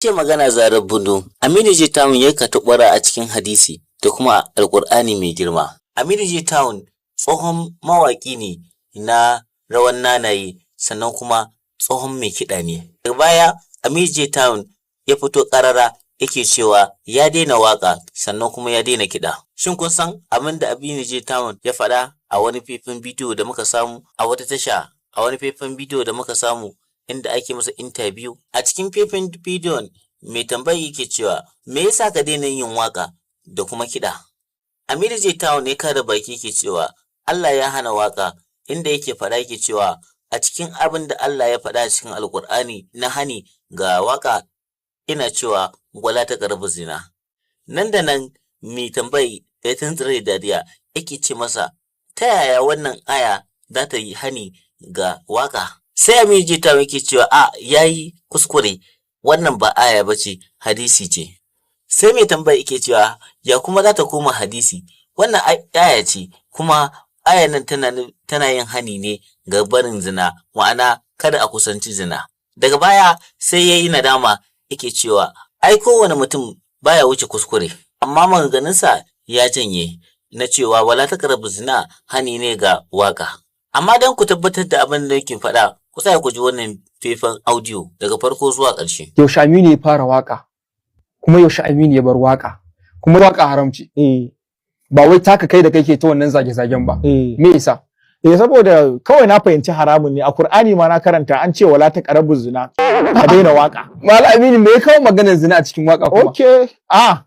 Ce magana zarar bunu, Aminu J Town ya katobara a cikin hadisi da kuma Alƙur'ani mai girma. Aminu J Town tsohon mawaƙi ne na rawan nanaye, sannan kuma tsohon mai kiɗa ne. Daga baya Aminu J Town ya fito ƙarara yake cewa ya daina waƙa, sannan kuma ya daina kiɗa. Shin kun san abin da Aminu J Town ya faɗa a wani faifan bidiyo da muka samu a wata tasha, a wani faifan bidiyo da muka samu inda ake masa interview? A cikin faifan bidiyon, mai tambayi yake cewa, "Me yasa ka daina yin waƙa da kuma kiɗa?" Aminu J Town ne kada baki yake cewa Allah ya hana waƙa, inda yake faɗa yake cewa a cikin abin da Allah ya faɗa cikin Alƙur'ani na hani ga waƙa, ina cewa wala taqrabu zina. Nan da nan mai tambayi ya tuntsire da dariya, yake ce masa, ta yaya wannan aya za ta yi hani ga waƙa? Sai Aminu J Town yake cewa a yayi kuskure, wannan ba aya ba ce, hadisi ce. Sai mai tambaya yake cewa, ya kuma za ta koma hadisi? Wannan aya ce, kuma aya nan tana yin hani ne ga barin zina, ma'ana kada a kusanci zina. Daga baya sai ya yi nadama, yake cewa ai kowane mutum baya wuce kuskure, amma maganganunsa ya janye na cewa wala taqrabu zina hani ne ga waka. Amma don ku tabbatar da abin da yake faɗa, ku tsaya ku ji wannan faifan audio daga farko zuwa ƙarshe. Yaushe Aminu ya fara waka, kuma yaushe Aminu ya bar waka? Kuma waka haramci ba wai taka kai da kake ta wannan zage-zagen ba. Me yasa? Eh, saboda kawai na fahimci haramun ne. A Qur'ani ma na karanta an ce wala taqrabu zina, a daina waka. Malam Aminu, me ya kawo maganar zina a cikin waka kuma? Okay, ah,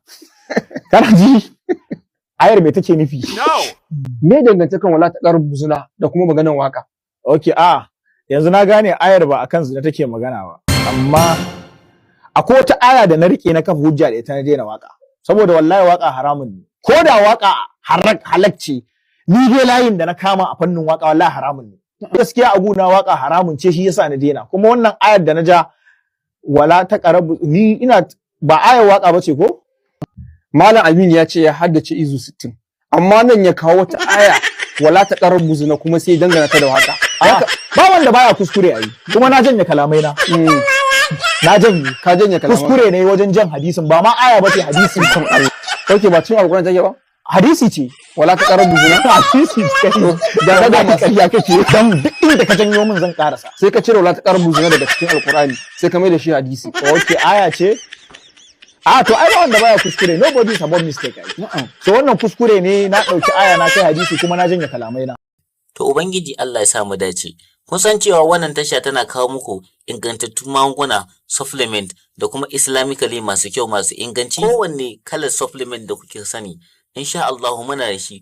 kana ji, ayar me take nufi? Me dangantakan wala taqrabu zina da kuma maganar waka? Okay, ah, yanzu na gane ayar ba akan zina take magana ba, amma akwai wata aya da na rike na kafa hujja da ita na daina waka, saboda wallahi waka haramun ne. Ko da waka halak ce, ni dai layin da na kama a fannin waka, wallahi haramun ne. Gaskiya a guna waka haramun ce, shi yasa na daina. Kuma wannan ayar da na ja, wala taqrabu, ni ina ba ayar waka bace ko? Malam Aminu ya ce ya haddace izu 60, amma nan ya kawo wata aya wala taqrabu zina, kuma sai dangana ta da waka. Ah, ba wanda baya kuskure ayi. Kuma na janye kalamai na. Na janye. Ka janye kalaman. Kuskure ne wajen jan hadisin, ba ma aya bace, hadisi. Kan Allah. Okay, ba cikin Alƙur'ani take ba? Hadisi ce. Wala taqrabu zina. Hadisi ce. Da da da da masu ƙarya kake, dan duk inda ka janyo min zan karasa. Sai ka cire wala taqrabu zina daga cikin Alƙur'ani, sai ka mai da shi hadisi. Okay, aya ce. A to ai ba wanda baya kuskure, nobody is above mistake ai. So wannan kuskure ne, na ɗauki aya na kai hadisi, kuma na janye kalamai na. To Ubangiji Allah ya sa mu dace. Kun san cewa wannan tasha tana kawo muku ingantattun magunguna, supplement da kuma islamically masu kyau, masu inganci. Kowanne kalar supplement da kuke sani, insha Allah muna da shi,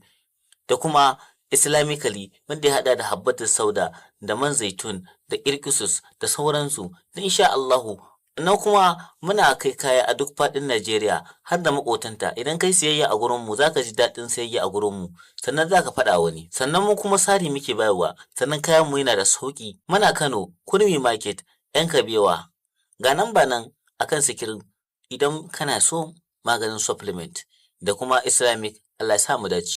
da kuma islamically wanda ya hada da habbatus sauda da man zaitun da kirkisus da sauransu. Da insha Allahu sannan kuma muna kai kaya a duk faɗin Najeriya har da makotanta. Idan kai siyayya a gurin mu, zaka ji daɗin siyayya a gurin mu, sannan zaka faɗa wani. Sannan mu kuma sari muke bayarwa, sannan kayan mu yana da sauƙi. Muna Kano, Kurmi Market, yan Kabewa. Ga namba nan akan sikirin idan kana so maganin supplement da kuma islamic. Allah ya sa mu dace.